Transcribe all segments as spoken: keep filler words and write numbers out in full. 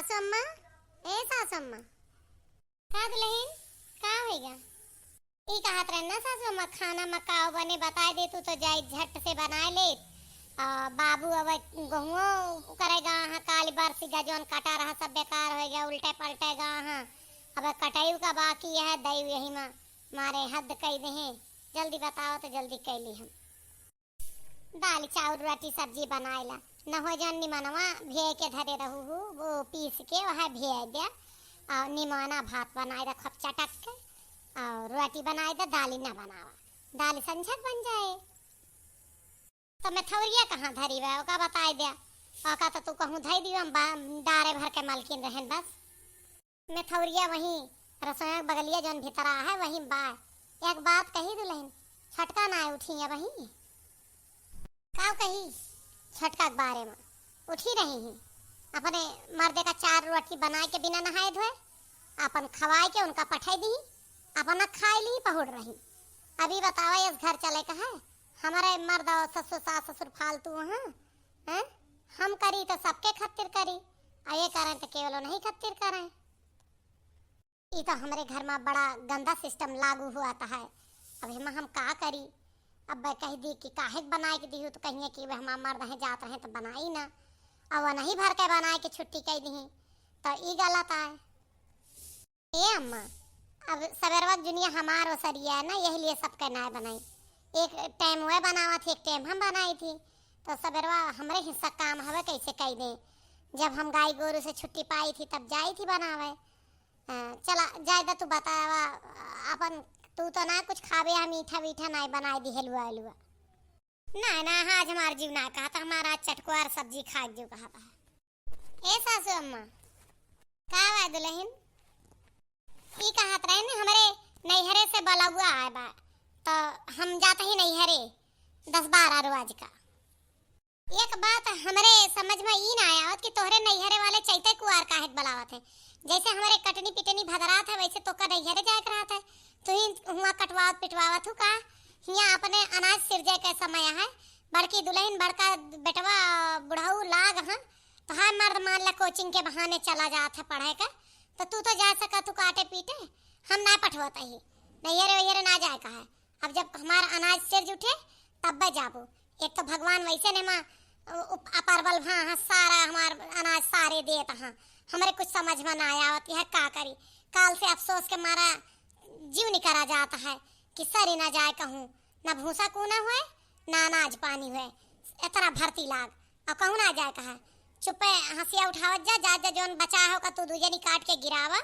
सासु अम्मा, ए सासु अम्मा। का दुलहिन, का होइगा? ई कहत रहे ना सासु अम्मा, खाना मा का बने बताइ दे, तू तो जाई झट से बनाइ ले। आ, बाबू अब गहुओ करेगा, हाँ, काली बरसी गा जौन कटा रहा, सब बेकार होइगा, उल्टे पलटे गा, हाँ। अब कटइउ का बाकी है, दइउ यही मा मारे हद कइ देहे। जल्दी बतावा तो जल्दी कइ ली हम। दाल, चाउर, रोटी, सब्जी बनाइला। न होइ जौन निमनवा भियाइ के धरे रहू हू, वो पीस के वह भियाइ द्या। अउर निमना भात बनाइ रखब चटक के। अउर रोटी बनाइ द्या, दाल न बनावा। दाल संझक बन जाए। तो मेथौरिया कहाँ धरी बा, ओका बताइ द्या। ओका तो तू कहूँ धइ दियो, हम बा-, डारे भर के मलकिन रहेन बस। मेथौरिया वहीं रसोई के बगलिया जौन भीतरा है, वहीं बा। एक बात कही दुलहिन, छोटका नाहीं उठी है वहीं। का कही? छोटका के बारे मा उठी रही ही। अपने मर्दे का चार रोटी बनाइ के बिना नहाए धोए, अपन खवाइ के उनका पठाइ दी, अपना खाइ ली, पहुड़ रही। अभी बतावा, इस घर चले का है? हमरे मर्द अउर ससुर, सास ससुर फालतू हैं, हैं? हम करी तो सबके खातिर करी, अउर ये करें तो केवल नहीं खातिर करें। ई तो हमरे घर मा बड़ा गंदा system लागू हुआ तो है। अब एमा हम का करी? अब कहि दी कि काहे के बनाइ के दिहू, तो कहिए कि वह हमार मर्द हैं जात रहे तो बनाई ना। अब वह नहीं भर के बनाइ के छुट्टी कइ दिही, तो ई गलत आए। ए अम्मा, अब सबेरवा के जुनिया हमार ओसरिया है ना, यही लिए सबके नाय बनाई। एक time वह बनावत थी, एक time हम बनाई थी, तो सबेरवा हमरे हिस्सा काम हवे, कैसे कइ दे। जब हम गाय गोरू से छुट्टी पाई थी, तब जाई थी बनावे। हाँ, चला, जाए दा, तू बतावा, अपन, तू तो ना कुछ खाबे, हम मीठा वीठा नाय बनाए दी, हलवा अलवा। ना, ना, आज हमार जीव ना कहत, हमार आज चटकुआर सब्जी खाए के जीव कहत है। ए सासू अम्मा, का बा दुलहिन? ई कहत रहे ने, हमरे नैहरे से बलौआ आए बा, तो हम जात ही नैहरे दस बारह रोज का। एक बात हमरे समझ मा ई ना आवत कि तोहरे नैहरे वाले चैते कुआर काहे के बलावत है। जैसे हमरे कटनी पिटनी भदरात है, वैसे तोका नैहरे जाए के रहत है। तू ही हुआँ कटवावत पिटवावत हूँ का? हियाँ अपने अनाज सिरजे के समय है। बड़की दुलहिन, बड़का बेटवा, बुढ़ऊ लाग हाँ, तो हाय मर्द मान ला coaching के बहाने चला जात है पढ़े के, तो तू तो जा सकत हूँ काटे पीटे, हम ना पठवत ही। नैहरे वैहरे ना जाए का है। अब जब हमार अनाज सिरज उठे, तब्बे जाबो। एक तो भगवान वैसे ने मा, उप-, अपर बल भा, हाँ, सारा हमार अनाज सारे देत हाँ। हमरे कुछ समझ मा ना आवत, यह का करी। काल से अफसोस के मारा जीव निकरा जात है कि सरी ना जाए कहूँ, ना भूसा कूना हुए, ना अनाज पानी हुए, इतना भरती लाग। अउर कहूँ ना जाए कहा, चुप्पे हँसिया उठावत जा, जा, जा, जौन बचा है ओका तू दू जनी काट के गिरावा।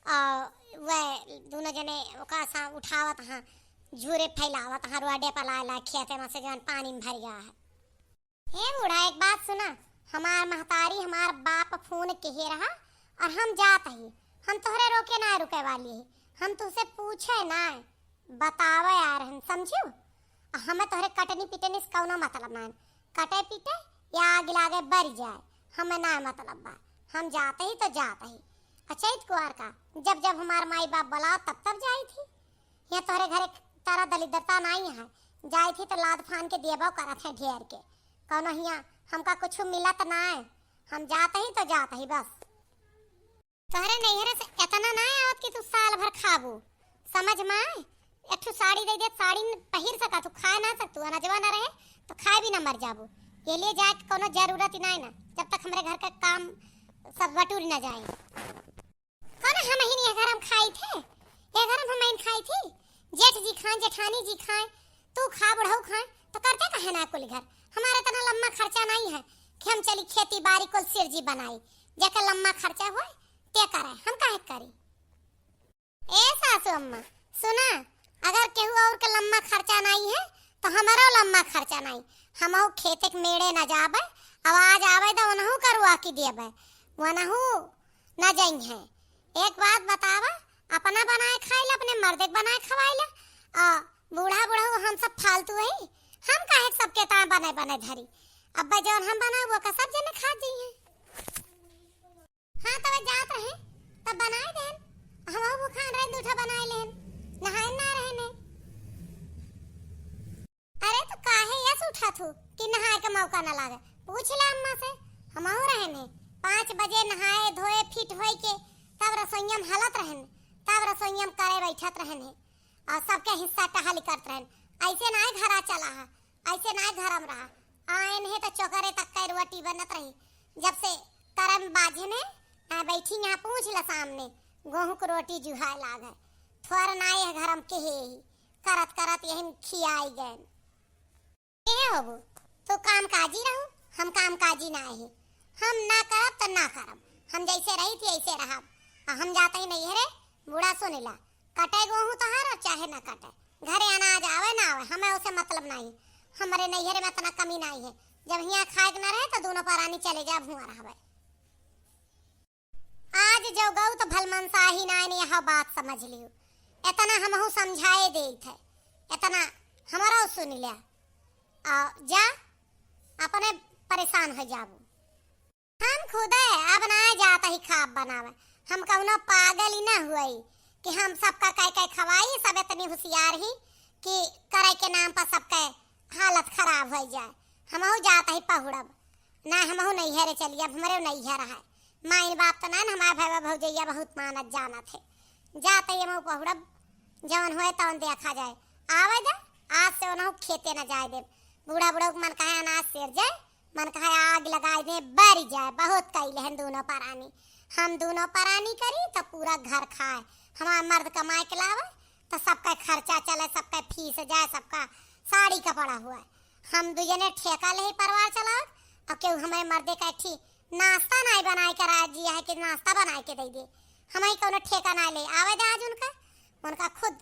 अउर वह दोनों जने ओका सा उठावत हाँ, झूरे फैलावत हाँ, रोडे पर लाए लाए खेते में से जौन पानी में भर गया है। हे बूढ़ा, एक बात सुना, हमार महतारी, हमार बाप फोन किहे रहा अउर हम जात ही, हम तोहरे रोके ना रुके वाली ही, हम तुहसे पूछे ना, बतावे आ रहन, समझू? आ हमें तोहरे कटनी पिटनी से कौनो मतलब ना है। कटे पीटे या आग लागे बरि जाए, हमें ना मतलब बा। हम जात ही तो जात ही। आ चैत कुआर का जब जब हमार माई बाप बुलाओ तब तब जाई थी। यहाँ तोहरे घरे तारा दलिद्रता नाई है, जाई थी तो लाद फान के देबो करत है ढेर के। कौनो हियाँ हमका कुछ मिलत ना है, हम जात ही तो जात ही बस। तोहरे नैहरे से इतना ना आवत कि तू साल भर खाबू। समझ में आए? एक ठो साड़ी दे दे, साड़ी न पहिर सका तू, खाए ना सकतू, अनजवा ना रहे तो खाए भी ना मर जाबू। ये लिए जाए के कोनो जरूरत ही ना है ना, जब तक हमरे घर का काम सब बटूर ना जाए। कौन हम ही नहीं घर हम खाई थे, ये घर हम हम खाई थी, जेठ जी खाए, जेठानी जी खाए, तू खा, बुढ़ऊ खाए, तो करते काहे ना कुल घर? हमारे इतना लम्मा खर्चा नहीं है कि हम चली खेती बारी कुल सिरजी बनाई, जेकर लम्मा खर्चा होए ते करे, हम काहे करी? ए सासू अम्मा, सुना, अगर केहू और के लम्मा खर्चा नहीं है तो हमारो लम्मा खर्चा नहीं। हमहू खेते के मेड़े न जाबे, आवाज आवे तो उनहू करुआ की देबे, वनहू न जइहे। एक बात बतावा, अपना बनाए खाइला, अपने मर्दे के बनाए खवाइला, आ बूढ़ा बुढ़ऊ हम सब फालतू है, हम काहे सबके ता बने बने धरी? अब्बा जौन हम बनाए वो का सब जने खा जइहे। हाँ, तब जात रहे, तब बनाए देन। हम वो खान रहे, दूठा बनाए लेन, नहाए ना रहे ने। अरे, तो काहे यस उठा थू कि नहाए के मौका ना लागे? पूछ ले अम्मा से, हमहू रहे ने। पाँच बजे नहाए धोए, फिट होई के तब रसोइया में हलत रहन, तब रसोइया में करे बैठत रहन है, और सबके हिस्सा टहल करत रहन। ऐसे नाय घरा चला है, ऐसे नाय घरम रहा। आयन है तो चोकरे तक के रोटी बनत रही। जब से करम बाझे ने, आ बैठी यहाँ पूछ ल सामने, गोहूँ के रोटी जुहाए लाग है। थोर नाय है घरम के है ही, करत करत यही खियाई गए। ए होबू, तू काम काजी रहू, हम काम काजी ना ही। हम ना करब त ना करब, हम जैसे रही थी ऐसे रहब। आ हम जाते ही नैहरे, बूढ़ा सुन ला, कटे गोहूँ तोहार और चाहे ना कटे, घरे अनाज आवे ना आवे, हमें उसे मतलब नहीं। हमरे नैहरे में इतना कमी नहीं है, जब हियाँ खाए के ना रहे तो दोनों परानी चले जाब, हुआँ रहबे। आज जो गऊ तो भलमनसाही नाय ने यह बात समझ लियो। इतना हमहू समझाए देत है, इतना हमरो सुन लिया। आ जा, अपने परेशान हो जाबू। हम खुदे अब ना जात ही खाब बनावे, हम कौनो पागल ही ना हुई कि हम सबका कह कह खवाई। सब इतनी होशियार ही कि करे के नाम पर सबके हालत खराब हो जाए। हमहू जात ही पहुड़ब, ना हमहू नैहरे चली, अब हमरे नैहर है। माइन बाप तो ना, हमारे भैया भौजैया बहुत मानत जानत है। जात ही हमहू पहुड़ब, जवन होए तवन देखा जाए। आवे दे, आज से उन्हों खेते न जाए दे। बूढ़ा बूढ़ा के मन कहे अनाज सेर जाए, मन कहे आग लगाए दे, बर जाए। बहुत कई लेहन दोनों परानी, हम दोनों परानी करी तो पूरा घर खाए। हमार मर्द कमाए के लावे तो सबका खर्चा चले, सबका फीस जाए, सबका साड़ी कपड़ा हुआ। हम दू जने ठेका ले ही परिवार चलावत, और केहू हमारे मर्दे का एक ठी नाश्ता नाय बनाए के राजी है कि नाश्ता बनाए के दे दे। हम ही कौनो ठेका ना ले आवे दे आज उनका, उनका खुद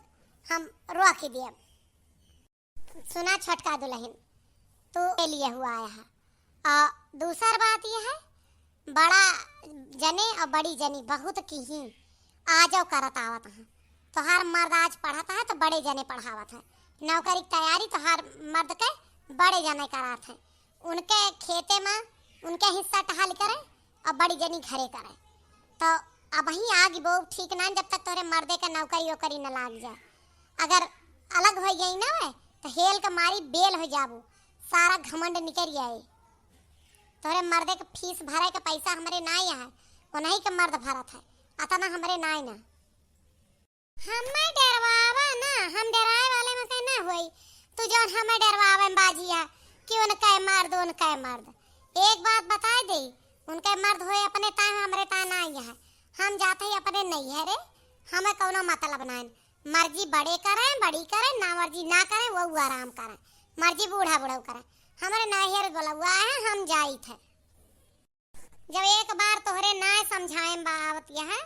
हम रोक ही दिए। सुना छोटका दुल्हन, तू के लिए हुआ आया है। और दूसर बात यह है, बड़ा जने और बड़ी जनी बहुत की ही आ जाओ करत आवत हैं। तोहार मर्द आज पढ़त है तो बड़े जने पढ़ावत है, नौकरी की तैयारी तोहार मर्द के बड़े जने करात है। उनके खेते में उनके हिस्सा टहल करे और बड़ी जनी घरे करे। तो अब ही आग बो ठीक ना, जब तक तोहरे मर्दे के नौकरी वोकरी न लाग जाए। अगर अलग हो गई ना वे, तो हेल के मारी बेल हो जाबू, सारा घमंड निकल आए। तोहरे मर्दे के फीस भरे के पैसा हमरे नाई है, उन्हीं के मर्द भरत है, अतना हमरे नाई ना। हमें डरवावा ना, हम डराए वाले में से ना होई। तू जौन हमें डरवावे में बाजी है कि उनके मर्द, उनके मर्द। एक बात बताए दे, उनके मर्द होए अपने ताए, हमरे ताए ना आई है। हम जाते ही अपने नैहरे, हमें कौनो मतलब ना है। मर्जी बड़े करें, बड़ी करें, ना मर्जी ना करें, वो आराम करें। मर्जी बूढ़ा बूढ़ा करें। हमरे नैहर बोला हुआ है, हम जाइत है। जब एक बार तोहरे नाय समझाए में बा आवत यह,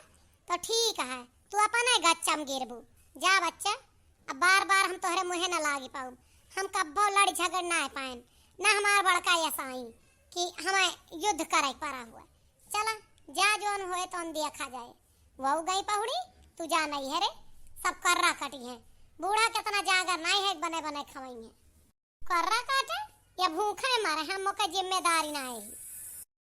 तो ठीक है, तू अपने गच्चा में गिरबू। जा बच्चा, अब बार बार हम तोहरे मुँहे न लागी पाऊ। हम कब्बो लड़ झगड़ ना पाएन, ना हमार बड़का यस आई कि हमें युद्ध करे पड़ा हुआ। चला, जा जोन होए तो देखा जाए। वहू गई पहुड़ी, तू जा नैहरे, सब कर्रा कटी है। बूढ़ा कितना जागर नाई है, बने बने खवाई है। कर्रा काटे या भूखे मरे, हम ओके जिम्मेदारी ना है।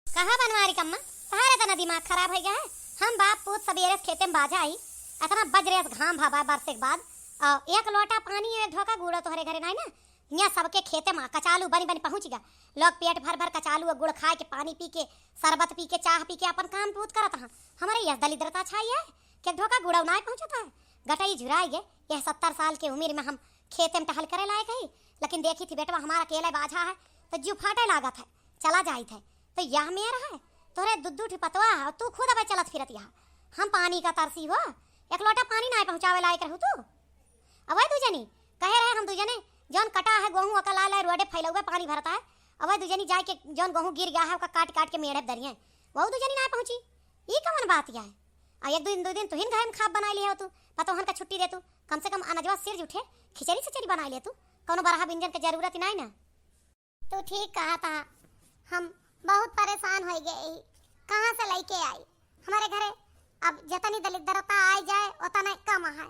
कहा बनवारी कम्मा, तहारे तना दिमाग खराब हो गया है। हम बाप पूत सबेरे से खेते में बाझा आई, इतना बजरे से घाम भावा बरसे के बाद, और एक लोटा पानी, एक ढोका गुड़ा तोहरे घरे नाई ना। यहाँ सबके खेते में कचालू बनी बनी पहुँच गया। लोग पेट भर भर कचालू और गुड़ खाए के, पानी पी के, शरबत पी के, चाह पी के अपन काम पूत करत हैं। हमारे यह दलिद्रता छाई है कि एक ढोका गुड़ा नाई पहुँचत है। गटई झुराई गए, यह सत्तर साल के उम्र में हम खेते में टहल करे लायक है, लेकिन देखी थी बेटवा हमारा अकेले बाझा है, तो जीव फाटे लागत है, चला जाइत है। तो यह मेर है, तोहरे दू दू ठी पतवा है, और तू खुद अबे चलत फिरत यहाँ। हम पानी का तरसी हो, एक लोटा पानी नाय पहुँचावे लायक रहू तू। अबे दू जनी, कहे रहे हम दू जने, जौन कटा है गोहूँ ओका लाए लाए रोडे फैलौबे पानी भरता है। अबे दू जनी जाए के जौन गोहूँ गिर गया है ओका काट काट के मेढ़े दरिए, वहू दू जनी नाय पहुँची। ई कवन बात यह है? आ एक दो दिन, दो दिन तुहिन घर में खाब बनाई लिहे हो तू, पतोहन का छुट्टी दे तू, कम से कम अनजवा सिर उठे, खिचड़ी सिचड़ी बनाई ले तू, कौनो बरहा बिंजन के जरूरत ही नाई ना। तू ठीक कहा था, हम बहुत परेशान हो गए ही, कहाँ से लेके आई? हमारे घरे अब जतनी दलिद्रता आई जाए उतना कम है।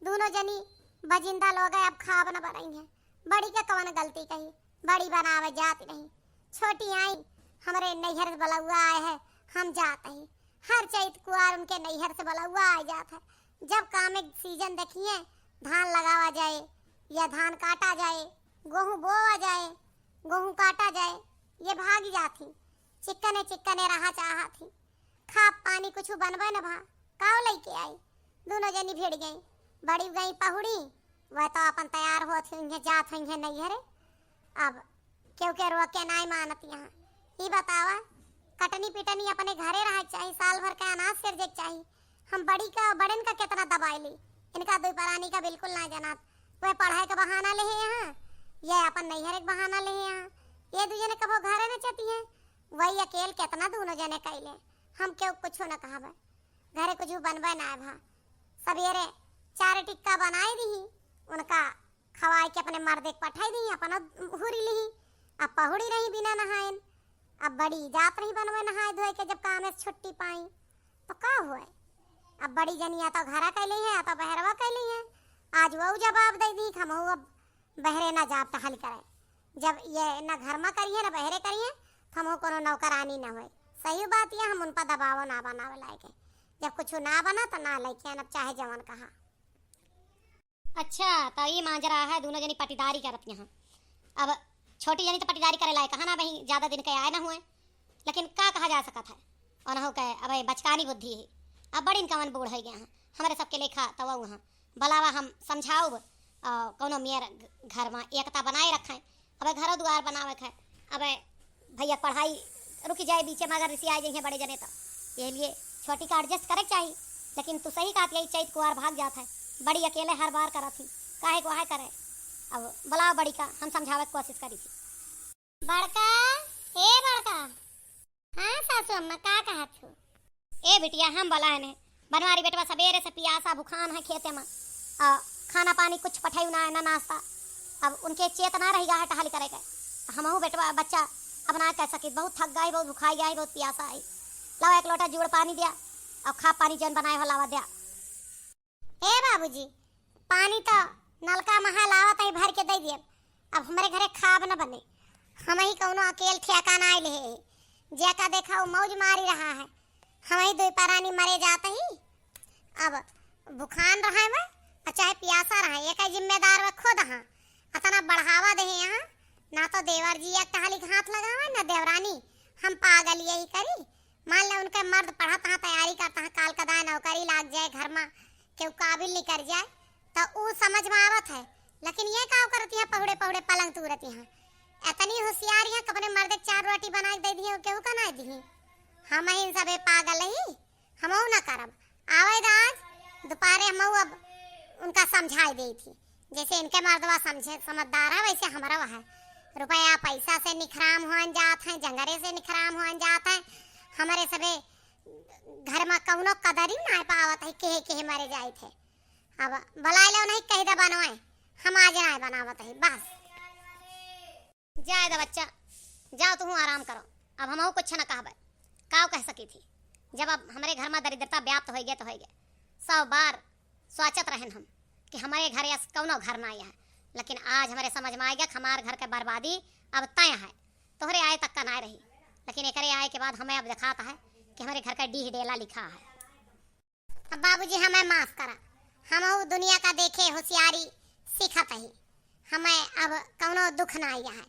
दोनों जनी बजिंदा लोग है, अब खाब न बनई है। बड़ी का कवन गलती कही, बड़ी बनावे जात नहीं, छोटी आई हमरे नैहर से बलौआ आए है, हम जात ही। हर चैत कुआर उनके नैहर से बलौआ आ जात है। जब कामे सीजन देखिए, धान लगावा जाए या धान काटा जाए, गोहूँ बोवा जाए, गोहूँ काटा जाए, ये भाग जात ही, चिक्कने चिक्कने रहा चाहत ही। खा पानी कुछ बनबे न भा, काव लइके आई? दूनो जनी भिड़ गई, बड़ी गई पहुड़ी, वह तो अपन तैयार होत हुई है, जात हुई है नैहरे। अब केहू के रोक के नाई मानत यहाँ। ई बतावा, कटनी पिटनी अपने घरे रहे के चाही, साल भर का अनाज सिरजे के चाही। हम बड़ी का, बड़न का कितना दबाई ली, इनका दुई परानी का बिल्कुल ना जनात। वह पढ़ाई का बहाना ले है यहाँ, यह अपन नैहरे के बहाना ले है यहाँ। ये दू जने कबो घरे न चती हैं, वही अकेल कितना दूनो जने कैले, हम केहू कुछो न कहबे। घरे कुछ बनबे ना भा, सबेरे चार टिक्का बनाई दी, उनका खवाई के अपने मर्दे के पठाई दी, अपन हुरी ली। अब पहुड़ी रही बिना नहायन, अब बड़ी जात रही बनवे नहाए धोए के, जब कामे से छुट्टी पाई तो का हुए? अब बड़ी जनिया तो घरा कैली है, या तो बहरवा कैली है, आज वो जवाब दे दी कि हमहू अब बहरे ना जाब टहल करे। जब ये ना घर में करिए ना बहरे करिए, तो हमहू कोनो नौकरानी ना होए। सही बात ये, हम उन पर दबाव ना बनावे लायक है। जब कुछ ना बना तो ना लेके आन, अब चाहे जवन कहा। अच्छा, तो ये मांजरा है, दोनों जनी पटीदारी करत यहाँ। अब छोटी जनी तो पटीदारी करे लायक कहा ना, वही ज्यादा दिन के आए ना हुए, लेकिन का कहा जा सकत है, उन्हों के अब बचकानी बुद्धि है। अब बड़ी इनका मन बूढ़ है गया है, हमारे सबके लेखा तो वो हैं। बलावा हम समझाउब, अ, कौनो मेर घ-, घर में एकता बनाए रखें। अबे घरो दुआर बनावे के है, अबे भैया पढ़ाई रुकी जाए बीचे में, अगर रिसी आ जाइए बड़े जने तो। ये लिए छोटी का एडजस्ट करे के चाही, लेकिन तू सही कहत, यही चैत कुआर भाग जात है, बड़ी अकेले हर बार करत ही, काहे को आहे करे। अब बुलाओ बड़ी का, हम समझावे के कोशिश करी थी। बड़का, ए बड़का। हाँ सासू अम्मा, का कहत हो? ए बिटिया, हम बोला है ने, बनवारी बेटवा सबेरे से पियासा भुखान है खेते में, आ, खाना पानी कुछ पठाई ना है, ना नाश्ता। अब उनके चेत ना रही गा है टहल करे के। हमहू बेटवा, बच्चा अब ना कह सकी, बहुत थक गई, बहुत भुखाई गई, बहुत पियासा है। लाओ एक लोटा जूड़ पानी दिया, और खा पानी जौन बनाए हो लावा दिया। ए बाबूजी, पानी तो नलका महा लावत है, भर के दे दिए। अब हमरे घरे खाब न बने, हम ही कौनो अकेल ठेका ना आइल है। जेका देखा वो मौज मारी रहा है, हम ही दुई परानी मरे जात ही। अब भुखान रहे में, और चाहे पियासा रहे, एक जिम्मेदार वे खुद हाँ। अतना बढ़ावा दे यहाँ, ना तो देवर जी एक टहली के हाथ लगावे, ना देवरानी। हम पागल यही करी। मान ले उनके मर्द पढ़त हाँ, तैयारी करत हाँ, काल कदा नौकरी लाग जाए, घर में केहू काबिल निकर जाए, तो ऊ समझ में आवत है। लेकिन ये का करती है, पहुड़े पहुड़े पलंग तूरती हैं। इतनी होशियार है कि अपने मर्द के चार रोटी बना के दे दिए, केहू का ना दी। हम ही इन सबे पागल ही, हमहू ना करब। आवे दा आज, दोपहरे हमहू अब उनका समझाए दे थी। जैसे इनके मर्दवा समझे, समझदार है, वैसे हमारा वह है। रुपया पैसा से निखराम होन जात है, जंगरे से निखराम होन जात है। हमारे सबे घर में कौनो कदर ही ना पावत है, केहे केहे मरे जाए थे। अब बुलाए लो नहीं, कह दे बनवाए, हम आज ना बनावत है, बस। जाए दा बच्चा, जाओ तुहूँ आराम करो, अब हमहू कुछ न कहबे, काव कह सकी थी, जब अब हमरे घर में दरिद्रता व्याप्त होइगे तो होइगे। सौ बार सोचत रहन हम कि हमरे घर ऐस कौनो घर ना आया है, लेकिन आज हमरे समझ में आइगा कि हमार घर के बर्बादी अब तय है, तोहरे आए तक का ना रही, लेकिन एकरे आए के बाद हमें अब दिखाता है कि हमरे घर का डीह डेला लिखा है। अब बाबूजी हमें माफ करा, हमहू दुनिया का देखे होशियारी सीखत ही, हमें अब कौनो दुख ना आया है,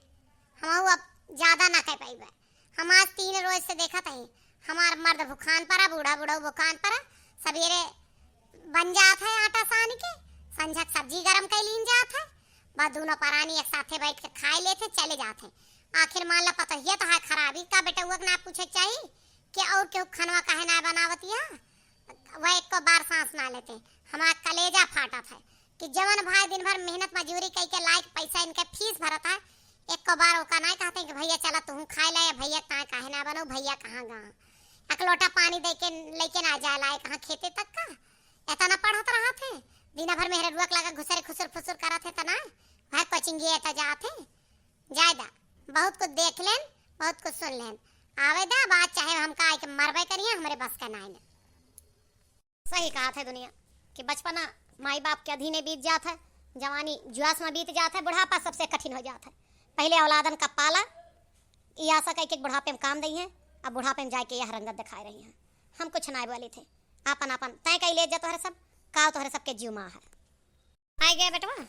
हमहू अब ज्यादा ना कह पाइबे। हम आज तीन रोज से देखत ही, हमार मर्द भुखान परा, बूढ़ा बूढ़ा भुखान परा, सवेरे बन जात है आटा सान के, संझा के सब्जी गरम कर लीन जात है, बस दोनों परानी एक साथे बैठ के खाए लेत है, चले जात है। आखिर मान ला पतोहिया तो है खराबी का, बेटउआ के ना पूछे के चाही कि और केहू खनवा काहे ना बनावत या? वह एको बार सांस ना लेते। हमारा कलेजा फाटत है कि जवन भाई दिन भर मेहनत मजूरी कई के लाइक पैसा इनके फीस भरत है, एको बार ओका ना कहते कि भैया चला तू खाए ला, या भैया ताए काहे ना बनो, भैया कहाँ गा, एक लोटा पानी दे के लेके ना जाए लाए कहाँ खेते तक का। इतना पढ़त रहत है, दिन भर मेहररुआ के लगा घुसरे खुसुर फुसुर करत है, तना भाई कोचिंग ये तो जात है। जाए दा, बहुत कुछ देख लेन, बहुत कुछ सुन लेन। आवे दा, बात चाहे हम का आके मरबे करिए, हमरे बस का नाई ने। सही कहत है दुनिया कि बचपना माई बाप के अधीने बीत जात है, जवानी जुआस में बीत जात है, बुढ़ापा सबसे कठिन हो जात है। पहले औलादन का पाला, ई आशा कई के बुढ़ापे में काम दई है, अब बुढ़ापे में जाके यह रंगत दिखाए रही हैं। हम कुछ नाय बोली थे, आपन आपन तय कई ले जा तोहरे सब, काव तोहरे सबके जीव माँ है। आए गए बेटवा।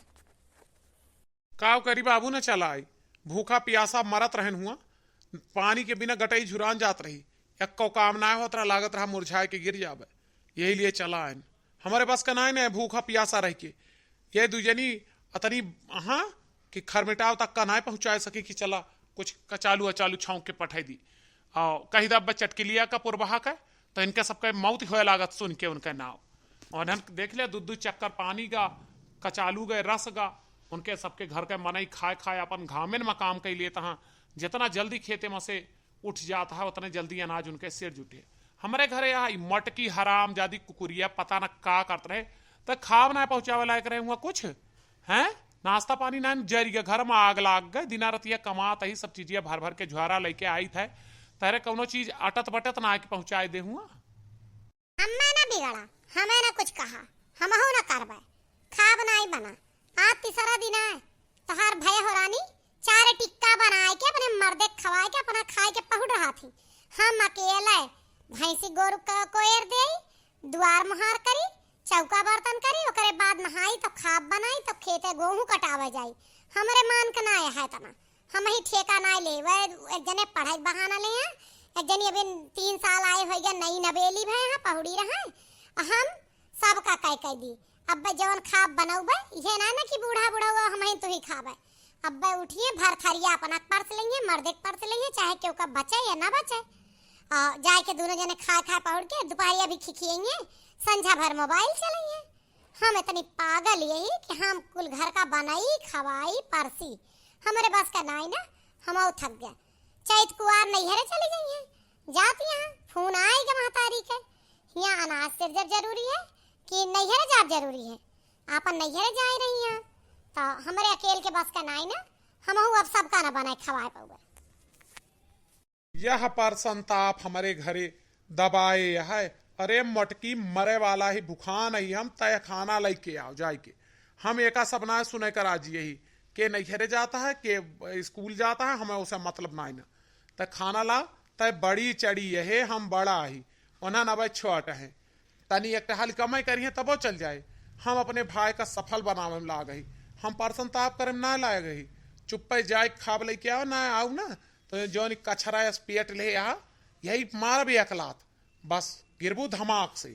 काव करी बाबू न चला आई, भूखा पियासा मरत रहन हुआ, पानी के बिना गटई झुरान जात रही, एक्को काम नाय होत रहा, लागत रहा मुरझाए के गिर जाबे। यही लिए चला आइन। हमरे बस का नाय न भूखा पियासा रह के। ये दुइ जनी अतनी, हाँ, कि खरमिटाव तक का नाय पहुँचाए सकी कि चला कुछ कचालू अचालू छौंक के पठाई दी। आ, कही दा अब चटकिलिया का पुरबहा का, तो इनके सबके मौत होए लागत सुन के उनके नाव। और हम देख ले, दू दू चक्कर पानी गा, कचालू गए, रस गा, उनके सबके घर के मनई खाए खाए अपन घामेन में काम कइ लेत हाँ। जितना जल्दी खेते में से उठ जात है, उतने जल्दी अनाज उनके सिर जुटे। हमरे घरे यहाँ ई मटकी हराम जादी कुकुरिया पता न का करत रहे, त खाब ना पहुँचावे लायक रहे हुआ कुछ, हैं? नाश्ता पानी ना जरि गया, घर में आग लाग गए, दिना रतिया कमात ही सब चीजिया भर भर के झोरा लेके आइत है, तहरे कौनो चीज अटत बटत ना आके पहुँचाए दे हुआ। हमें ना बिगड़ा, हमें ना कुछ कहा, हमहू ना करबे, खाब नाई बना। आज तीसरा दिन आए, तोहार भय हो रानी, चार टिक्का बनाए के अपने मर्दे खवाए के अपना खाए के पहुड़ रहा थी। हम अकेले भैंसी गोरू क-, कोयर देई, दुआर मुहार करी, चौका बर्तन करी, ओकरे बाद नहाई तो खाब बनाई तो खेते गोहूं कटावे जाई। हमरे मान के ना है तना। हम ही ठेका नाय ले, वह एक जने पढ़ाई के बहाना ले हैं, एक जनी अभी तीन साल आए होइगा, नई नबेली भए हैं, पहुड़ी रहे, हम सबका कह कह दी। अब जवन खाब बनौबे, ये ना ना कि बूढ़ा बुढ़ौआ हम ही तुही खाबे। अब उठिए, भर थरिया अपना के परस लेंगे, मर्दे के परस लेंगे, चाहे केहू का बचे या ना बचे। आ, जाए के दोनों जने खाए खाए पहुड़ के, दोपहरिया भी खिखिएंगे, संझा भर मोबाइल चलेंगे। हम इतनी पागल यही कि हम कुल घर का बनाई, खवाई, परसी। हमरे बस का नाई ना, हम और थक गए। चैत कुआर नैहरे चली जाइए। जात यहाँ फोन आएगा महतारी के, यहाँ अनाज सिर जब जरूरी है कि नैहरे जाब जरूरी है। आपन नैहरे जाए रही हैं, तो हमरे अकेल के बस का नाई ना, हमहू अब सबका ना बनाए खवाए पउबे। यह पर संताप हमरे घरे दबाए है। अरे मटकी, मरे वाला ही भुखान ही हम, तय खाना लइके आओ जाइके। हम एका सब ना सुने का राजी ही, के नैहरे जाता है, के स्कूल जाता है, हमें उसे मतलब नाई ना। त खाना ला, तय बड़ी चढ़ी है, हम बड़ा ही, ओना ना भाई छोट है। तनी एक टहल कमाई करिहे तबो चल जाए। हम अपने भाई का सफल बनावे में लाग ही, हम पर संताप करे में ना लाग ही। चुप्पे जाए खाब लइके आओ, ना आओ ना, तो जौन कचरा अस पेट ले आ, यही मारब एक लात, बस गिरबू धमाक से।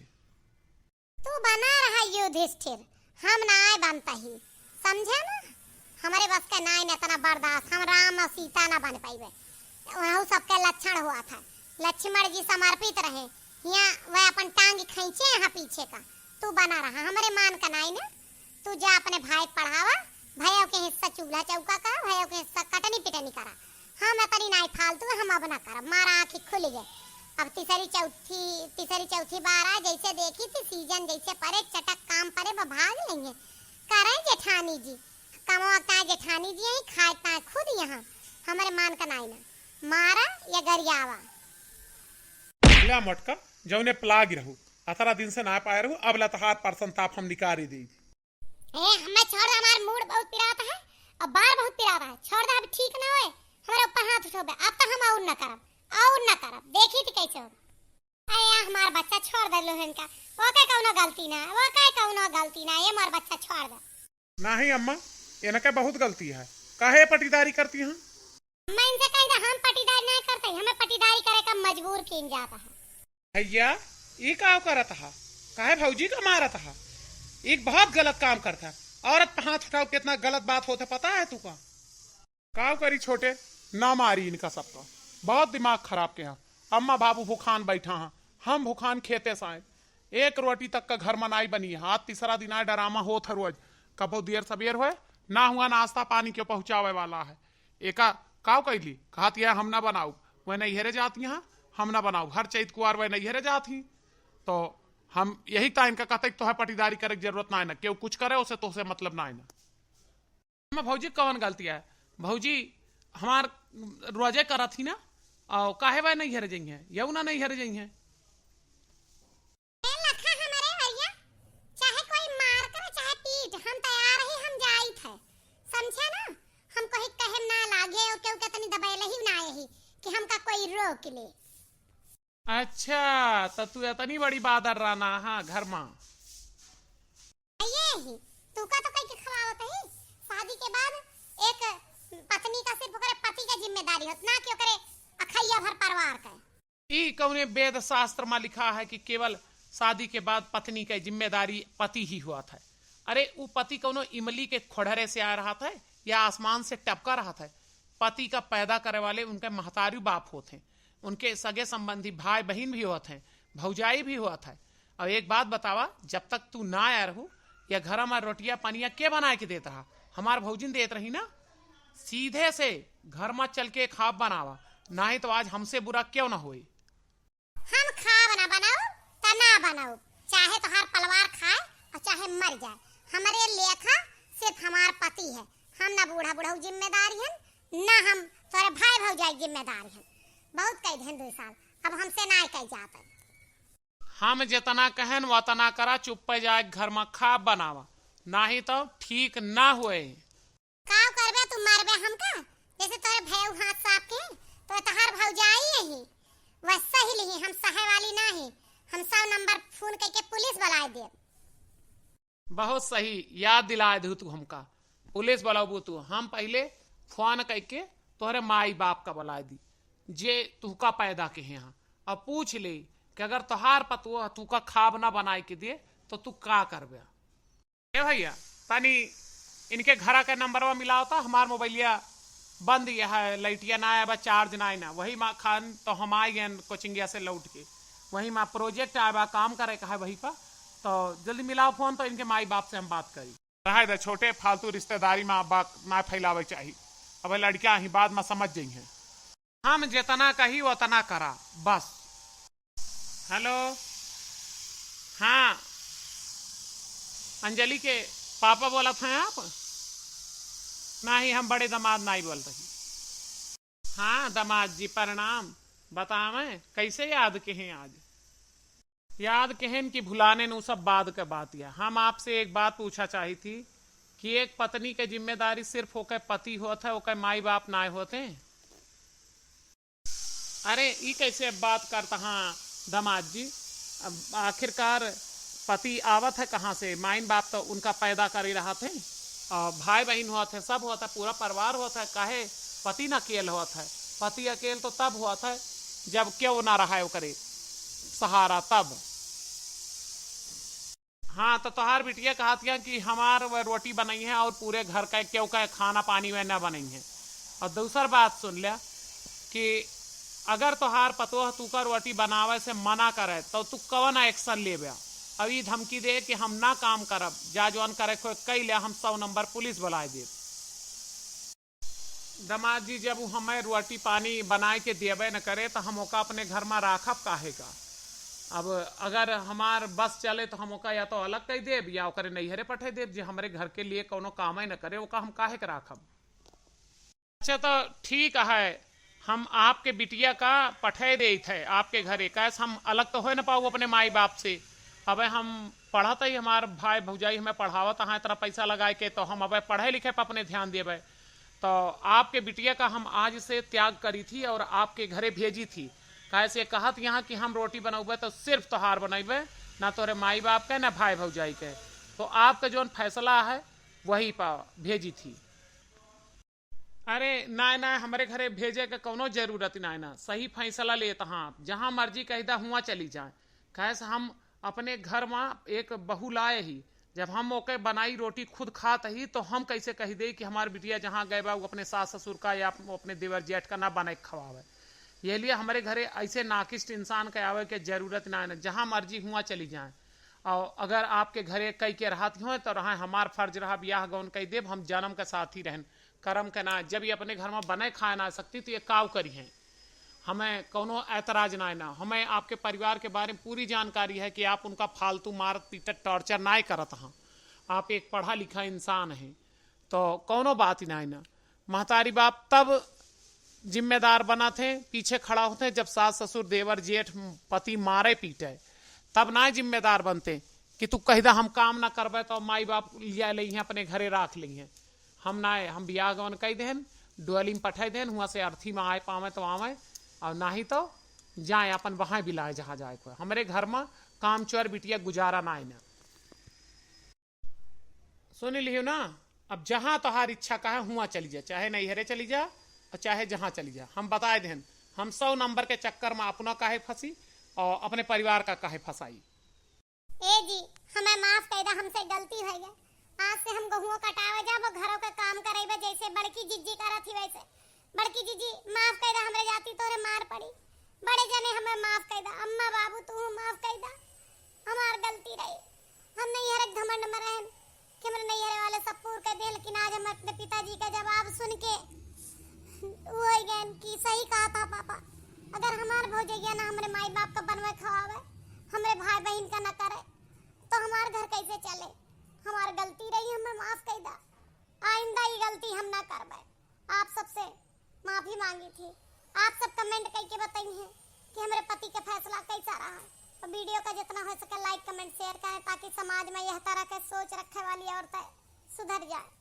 तू बना रहा युधिष्ठिर, हम ना आए बनता ही, समझे ना? हमरे बस के नाई न इतना बर्दाश्त, हम राम और सीता ना बन पाइबे। वहू सबके लक्षण हुआ था, लक्ष्मण जी समर्पित रहे, यहाँ वह अपन टांग खींचे यहाँ पीछे का। तू बना रहा, हमरे मान का नाई ना। तू जा अपने भाई के पढ़ावा, भैया के हिस्सा चूल्हा चौका का, भैया के हिस्सा कटनी पिटनी करा। हम इतनी नाई फालतू, हम अब ना करब, मारा आँखी खुल गए। अब तीसरी चौथी, तीसरी चौथी बार आ, जैसे देखी थी सीजन जैसे परे, चटक काम परे, ब-, भाग लेंगे। करें जेठानी जी, कमवा का जेठानी जी आई, खाए पाए खुद यहाँ, हमरे मान का नाई ना। मारा या गरियावा। ला मटका, जौने पलागी रहू, अतरा दिन से ना पाए रहू, अब ला तहार पर संताप हम निकारी दी। ए, हमें छोड़ दे, हमार मूड बहुत पिरात है, अब बार बहुत पिरात है, छोड़ दे, अब ठीक ना होए, हमारे ऊपर हाथ उठोबे, अब तो हम और ना करब, और ना करब, देखी थी कैसे होगा। अरे यार, हमार बच्चा छोड़ दे लोहन का, वो का कौनो गलती ना है, वो का कौनो गलती ना है, ये हमार बच्चा छोड़ दे। नहीं अम्मा, इनके बहुत गलती है, काहे पटीदारी करती हैं? अम्मा इनसे कही था, हम पटीदारी नहीं करते, हमें पटीदारी करे का मजबूर कीन जाता है। भैया, ई का करत हा? काहे भौजी का मारत हा? एक बहुत गलत काम करत हा। औरत पे हाथ उठाओ, कितना गलत बात होत है, पता है तू का? काव करी छोटे, ना मारी इनका सबका। बहुत दिमाग खराब के हैं। अम्मा बाबू भुखान बैठा हैं, हम भुखान खेते से आए। एक रोटी तक का घर में नाई बनी है। आज तीसरा दिन आए, डरामा होत है रोज। कबो देर सबेर होए, ना हुआ नाश्ता पानी क्यों पहुँचावे वाला है। एका काव कैली? कहत यह हम ना बनाऊ, वह नैहरे जात यहाँ, हम ना बनाऊ। हर चैत कुआर वह नैहरे जात ही। तो हम यही ताइन का कहते कि तोहे पटीदारी करे के जरूरत ना है ना, केहू कुछ करे उसे तोसे मतलब ना है ना। मैं भौजी कवन गलती है? भौजी हमार रोजे करत ही ना, और काहे वह नैहरे जइहे? यहू ना नैहरे जइहे। ए लखा हमरे भैया, चाहे कोई मार करे, चाहे पीट, हम तैयार ही, हम जाइत है, समझे ना? हम कोई कहे में ना लागे, और केहू के तनी दबैले ही ना यही कि हमका कोई रोक ले। अच्छा, तो तू इतनी बड़ी बादर रहना, हाँ, घर में। ये ही, तू का तो कह के खवावत ही, शादी के बाद एक पत्नी का सिर्फ ओकरे पति का जिम्मेदारी होत, ना कि ओकरे अखैया भर परिवार का। ई कौने वेद शास्त्र मा लिखा है कि केवल शादी के बाद पत्नी के जिम्मेदारी पति ही होत है? अरे, उ पति कौनो इमली के खोड़हरे से आए रहत है या आसमान से टपका रहत है? पति का पैदा करे वाले उनके महतारी बाप होत हैं, उनके सगे संबंधी भाई बहिन भी होत हैं, भौजाई भी होत है। अब एक बात बतावा, जब तक तू ना आया रहू, या घर मा रोटिया पनिया के बनाए के देत रहा? हमार भौजिन देत रही ना। सीधे से घर मा चल के खाब बनावा, नाहीं तो आज हमसे बुरा क्यों ना होई। हम खाब ना बनाऊ, त ना बनाऊ, चाहे तोहार पलवार खाए और चाहे मर जाए। हमरे लेखा सिर्फ हमार पति है। हम ना बूढ़ा बुढ़ऊ जिम्मेदारी हन, ना हम तोरे भाई भौजाई जिम्मेदारी हन। बहुत कह देहन दुई साल, अब हमसे ना कह जात है। हम जितना कहन वतना करा, चुप पे जाए घर मा खाब बनावा, नाहीं तो ठीक ना होए। का करबे, तू मारबे हमका? जैसे तोरे भैया हाथ साफ के, तो तहार भौजाई यही, वह सही लिही, हम सहे वाली नाही। हम सौ नंबर फोन करके पुलिस बुलाए देब। बहुत सही, याद दिलाए दू तू हमका। पुलिस बुलाबू तू, हम पहले फोन करके तोहरे माई बाप का बुलाए दी, जे तुहका पैदा के हैं, और पूछ ले कि अगर तोहार पतोह तुहका खाब ना बनाए के दे, तो तू का करबे? ए भैया, तनी इनके घरा के नंबरवा मिलाओ तो, हमार मोबाइलिया बंद यह है, लाइटिया ना आया बा, चार्ज ना आया ना। वही मा खान तो हम आ गए कोचिंगिया से लौट के, वही मा प्रोजेक्ट आया बा, काम करे का है वही पर। तो जल्दी मिलाओ फोन, तो इनके माई बाप से हम बात करी। रहे दे, छोटे फालतू रिश्तेदारी मा बात ना फैलावे चाही। अब लड़कियां ही बाद मा समझ जाई हैं। हम जितना कही उतना करा, बस। हेलो, हाँ, अंजलि के पापा बोलत हैं आप? नाही, हम बड़े दामाद नाही बोल रही। हाँ दामाद जी, प्रणाम। बतावें, कैसे याद किहे आज? याद किहेन कि भुलाने न, उ सब बाद के बात या। हम आपसे एक बात पूछा चाही थी कि एक पत्नी के जिम्मेदारी सिर्फ ओके पति होत है, ओके माई बाप नाय होते? अरे, ई कैसे बात करत हाँ दामाद जी? अब आखिरकार पति आवत है कहाँ से? माइन बाप तो उनका पैदा करी रहत हैं, और भाई बहिन होत है, सब होत है, पूरा परिवार होत है। काहे पति न अकेल होत है? पति अकेल तो तब होत है जब केहू ना रहे ओकरे सहारा, तब। हाँ, तो तोहार बिटिया कहत हिया कि हमार वह रोटी बनई है और पूरे घर का केहू का खाना पानी वह न बनई है। और दूसर बात सुन ल्या कि अगर तोहार पतोह तू का रोटी बनावे से मना करे, तो तू कवन action लेबे? अब ई धमकी दे कि हम ना काम करब, जा जौन करे खोए कई ले, हम सौ नंबर पुलिस बुलाए देब। दामाद जी, जब उ हमें रोटी पानी बनाए के देबे न करे, तो हम ओका अपने घर मा राखब काहे का? अब अगर हमार बस चले, तो हम ओका या तो अलग कइ देब या ओकरे नैहरे पठे देब, जे हमरे घर के लिए कौनो कामे न करे, ओका हम काहे के राखब? अच्छा, तो ठीक है, हम आपके बिटिया का पठे देत है आपके घरे, कैसे हम अलग तो होए न पाऊ अपने माई बाप से। अबे हम पढ़त ही, हमार भाई भौजाई हमें पढ़ावत हैं इतना पैसा लगाए के, तो हम अबे पढ़े लिखे पर अपने ध्यान देबे। तो आपके बिटिया का हम आज से त्याग करी थी और आपके घरे भेजी थी, काहे से कहत यहाँ कि हम रोटी बनौबे तो सिर्फ तोहार बनैबे, ना तोरे माई बाप के, ना भाई भौजाई के। तो आपका जौन फैसला है, वही पा भेजी थी। अरे नाय नाय, हमरे घरे भेजे के कौनो जरूरत नाय ना, सही फैसला लेत हाँ आप, जहाँ मर्जी कहि दा हुआं चली जाए। काहे से हम अपने घर मा एक बहू लाए ही, जब हम ओके बनाई रोटी खुद खात ही, तो हम कैसे कहि देई कि हमार बिटिया जहाँ गए बा, उ अपने सास ससुर का या अप-, अपने देवर जेठ का ना बनाए के खवावे? ये लिए हमरे घरे ऐसे नाकिस्ट इंसान के आवे के जरूरत ना है ना, जहाँ मर्जी हुआं चली जाए। और अगर आपके घरे कई के रहत होए, तो रहे, हमार फर्ज रहा, बियाह गौन कइ देब, हम जन्म के साथी रहन, करम के ना। जब ये अपने घर मा बने खाए ना सकती, तो ये काव करी हैं? हमें कौनो ऐतराज ना है ना। हमें आपके परिवार के बारे में पूरी जानकारी है कि आप उनका फालतू मारत पीटत टॉर्चर ना करत हाँ। आप एक पढ़ा लिखा इंसान हैं, तो कौनो बात ही ना है ना। महतारी बाप तब जिम्मेदार बनत हैं, पीछे खड़ा होत हैं, जब सास ससुर देवर जेठ पति मारे पीटे, तब ना जिम्मेदार बनते कि तू कहि दा हम काम ना करबे तो माई बाप लिया लेइहें, अपने घरे राख लेइहें। हम ना, हम बियाह गवन कइ देहन, डोली में पठाई देहन, हुआं से अर्थी में आए पावे तो आवे, और नाही तो जाए अपन वहाँ बिलाए जहाँ जाए को। हमरे घर मा काम चोर बिटिया गुजारा ना है ना। सुन लियो ना, अब जहाँ तोहार इच्छा का है, हुआं चली जा, चाहे नैहरे चली जा और चाहे जहाँ चली जा। हम बताए देहन, हम सौ नंबर के चक्कर में अपना काहे फंसी और अपने परिवार का काहे फंसाई। ए जी, हमें माफ कइ दा, हमसे गलती होइ गए। आज से हम गहुआ कटावे जाबो, घरों के काम करेबे, जैसे बड़की जिज्जी करत ही वैसे। बड़की जिज्जी, माफ कइ दा, हमरे जाती तोहरे मार पड़ी। बड़े जने, हमें माफ कइ दा। अम्मा बाबू, तू माफ कइ दा, हमार गलती रही। हम नैहर के घमंड में रहन कि हमरे नैहर वाले सब पूर कइ दे, लेकिन आज हम अपने पिताजी का जवाब सुन के वो होइ गए कि सही कहा था पापा। अगर हमार भौजैया ना हमरे माई बाप का बनवे खवावे, हमरे भाई बहन का ना करे, तो हमार घर कैसे चले? हमार गलती रही, हमें माफ कइ दा। आइंदा ये गलती हम ना करबे। आप सबसे माफी मांगी थी। आप सब कमेंट करके बताइए कि हमरे पति का फैसला कैसा रहा। और वीडियो का जितना हो सके लाइक, कमेंट, शेयर करें, ताकि समाज में यह तरह के सोच रखे वाली औरतें सुधर जाए।